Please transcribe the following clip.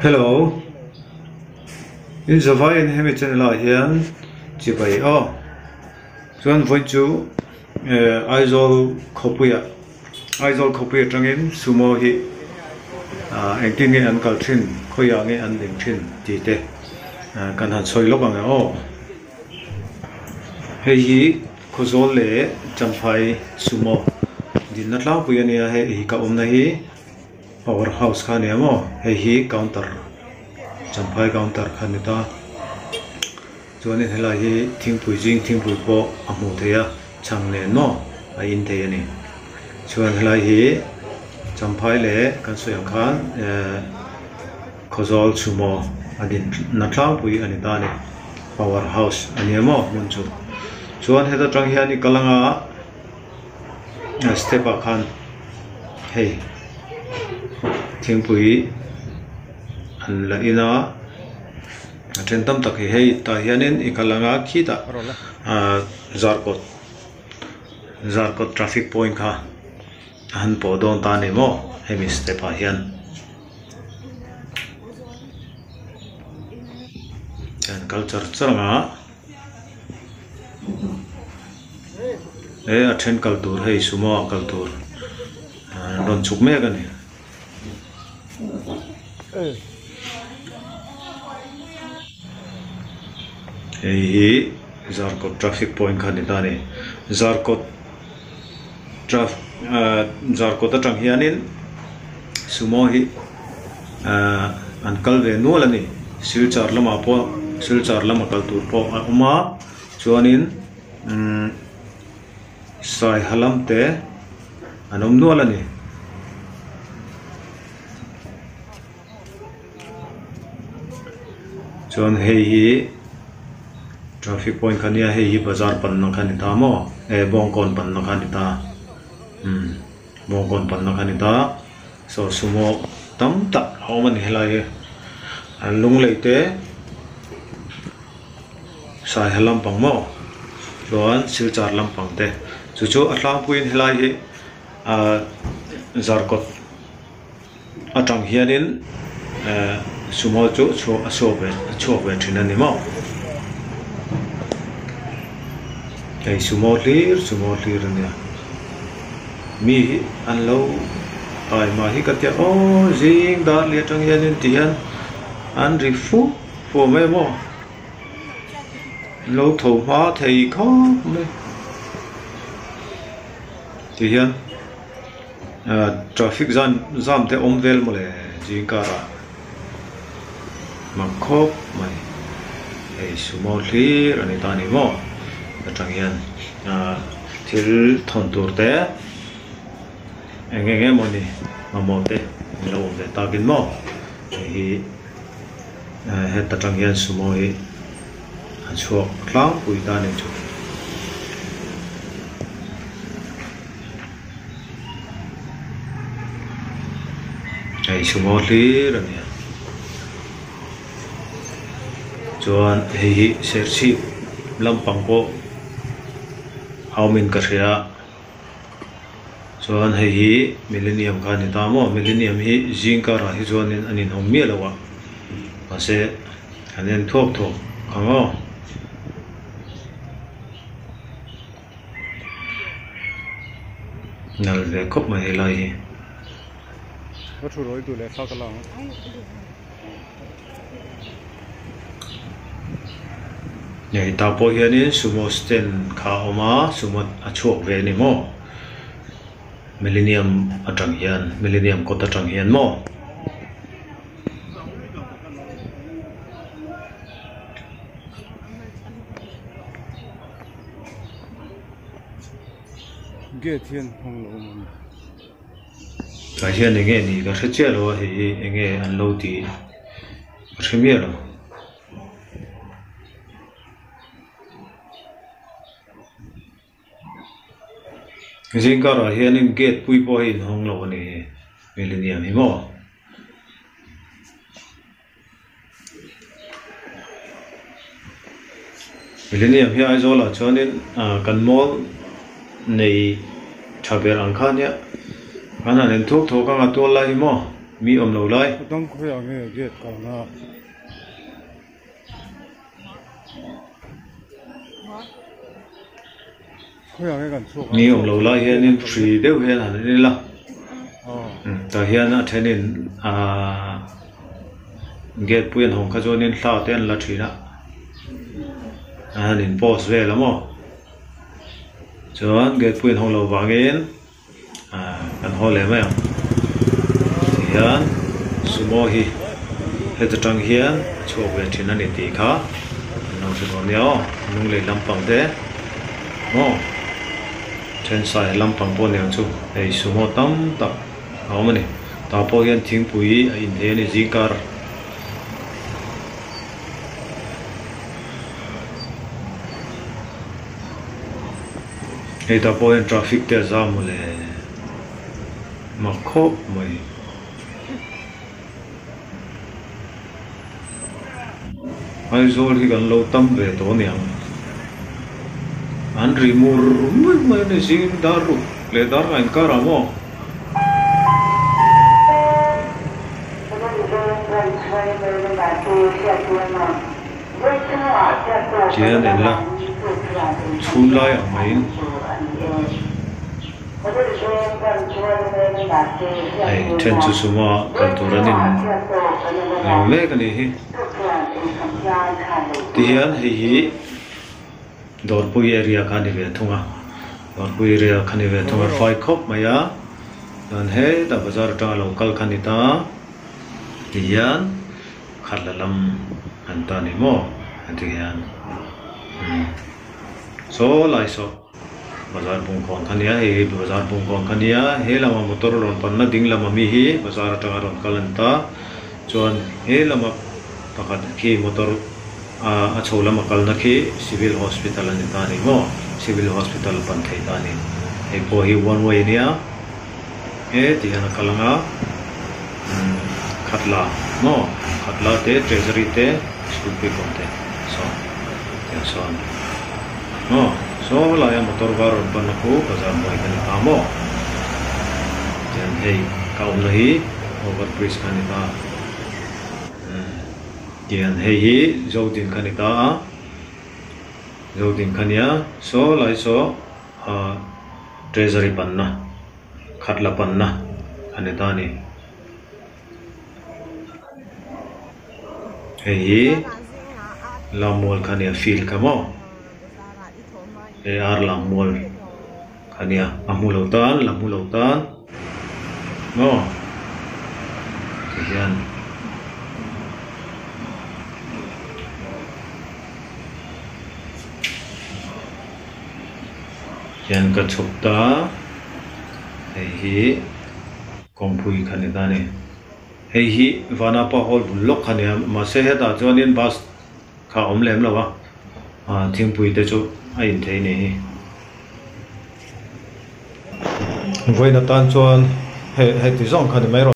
Hello in zavai in hemi channel ah hian chibai aw chuan vawiin chu eh Aizawl khawpuiah Aizawl khawpui atangin sumo hi ah engtin nge an kal thin khawiah nge an ding thin tih te kan han sawi lawk ang e aw hei hi Khawzawl leh Champhai sumo dinna tlangpui a nia hei hi ka awmna hi. Power house kha a ni ang aw hei hi counter champhai counter kha a ni ta chuanin helai hi thingpui zing thingpui pawh a hmuh theih a chhang nen maw a in thei a ni chuan helai hi champhai leh kan sawi ang khan ehh khawzawl chhumaw a din na tlangpui a ni ta a ni power house a ni ang maw hmun chu chuan heta tang hian i kal anga. A step ah khan hei thingpui an la in a a then tam tak hi hei tah hianin i kal anga khitah ahh zarkawt zarkawt traffic point kha a han pawh dawn ta a ni maw hemi step ah hian. An kal char char ang a. He a then kal tur hei sumo ah kal tur an rawn chhuk mek a ni. Hei hi Zarkawt traffic point kha a ni ta a ni. Zarkawt traf ah Zarkawt atang hianin sumo hi ah an kal ve nual a ni. Silchar lamah pawh Silchar lama kal tur pawh a awm a chuanin umm saiha lam te an awm nual a ni. Chuan hei hi traffic point kha nia hei hi bazar panna kha a ni ta maw eh bawngkawn panna kha a ni ta umm bawngkawn panna kha a ni ta saw sumo tam tak a awm a ni helai hi an lunglei te saiha lampang maw chuan silchar lampang te chu chu a tlangpuiin helai hi ahh zarkawt. Atang hianin ehh sumo chu a chhuak ve a chhuak ve thin a ni maw hei sumo hlir sumo hlir a nia mi hi an lo taima hi ka tia aw zing dar leh atang hianin ti hian an ri fuk fuk mai maw an lo tho hma thei khawp mai ti hian. Traffic zam zam te awm vel mawle zing karah mak khawp mai hei sumo hlir a ni ta a ni maw atang hian ahh thil thawn tur te eng eng emaw ni mamawh te an lo awm ve takin maw hei hi heta tang hian sumo hi a chhuak tlangpui ta a ni chu. Hei sumo hlir a ni a chuan hei hi serchhip lampang pawh a awmin ka hria a chuan hei hi millennium kha a ni ta maw millennium hi zing karah hi chuanin an inhawng miah lo a mahse an en thuak thuak ang aw. Nal ve khawp mai helai hi. Ka thu rawi duh leh thla ka la ang. Hei tah pawh hianin sumo stand kha a awm a sumo a chhuak ve a ni maw millennium atang hian millennium kawt atang hian maw. Gate hian hmang lo awm ani. Tah hian enge ni ka hre chiah lo a hei hi enge an lo tih ka hre miah lo. Zing karah hianin gate pui pawh hi inhawng lo a ni hi millennium hi maw. Millennium hi Aizawl ah chuanin ah kan mall nei tha ber ang kha ania kan han en thuk thuk anga tual lai hi maw. Mi awm lo lai. A dang khawiah nge gate kalna? Khawiah nge kan chhuak ang? Mi awm lo lai hianin hri deuh hian han en ila. Tah hian a thenin aaa gate pui an hawng kha chuanin thla te an la thin a, a han in post vel a maw? Chuan gate pui an hawng loh vangin. Kan haw leh mai ang. Tihian sumo hi heta tang hian a chhuak ve thin a ni tih kha an lo hre dawn nia aw. Lunglei lampang te maw thensai lampang pawh aniang chu hei sumo tam tak a awm a ni. Tah pawh hian thingpui a inthei a ni zingkar. Hei tah pawh hian traffic te a zam mawle mak khawp mai. Aizawl hi kan lo tam ve tawh aniang. An ri mur mai mai a ni zing dar ruk leh dar nga inkar ah maw. Tihian en la, chhun lai ang maiin hei then chu suma kal tur an in ring mek a nih hi. Tihian hei hi Dawrpui area kha a ni ve thung a, Dawrpui area kha a ni ve thung a, fai khawp mai a, chuan hetah bazar atanga lo kal kha a ni ta, tihian khatla lam an ta a ni maw heti hian umm saw lai saw bazar bungkawn kha a nia hei hi bazar bungkawn kha a nia he lama motor rawn panna ding lama mi hi bazar atanga rawn kal an ta chuan he lama pakhat khi motor a chho lama kalna khi civil hospital a ni ta a ni maw civil hospital pan thei ta a ni hei pawh hi one way a nia. He ti hian a kal ang a, umm Khatla maw Khatla te Treasury te school pui kawm te saw tiang sawn maw saw laia motor var rawn pan na khu bazar hnuai kha ni ta maw tian hei ka awmna hi over bridge kha ni ta umm tian hei hi Zodin kha ni ta a Zodin kha nia saw lai saw a treasury panna khatla panna a ni ta a ni. Hei hi Lammual kha nia field kha maw hei ar Lammual kha nia a hmu lo tan la hmu lo tan maw tihian. Hian ka chhuk ta, hei hi kawngpui kha ni ta a ni. Hei hi Vanapa Hall bul lawk kha a ni a, mahse hetah chuanin bus kha a awm lem lo a, thingpui te chu a in thei a ni hi. Vawiin atan chuan hei heti zawng kha ni mai rawh.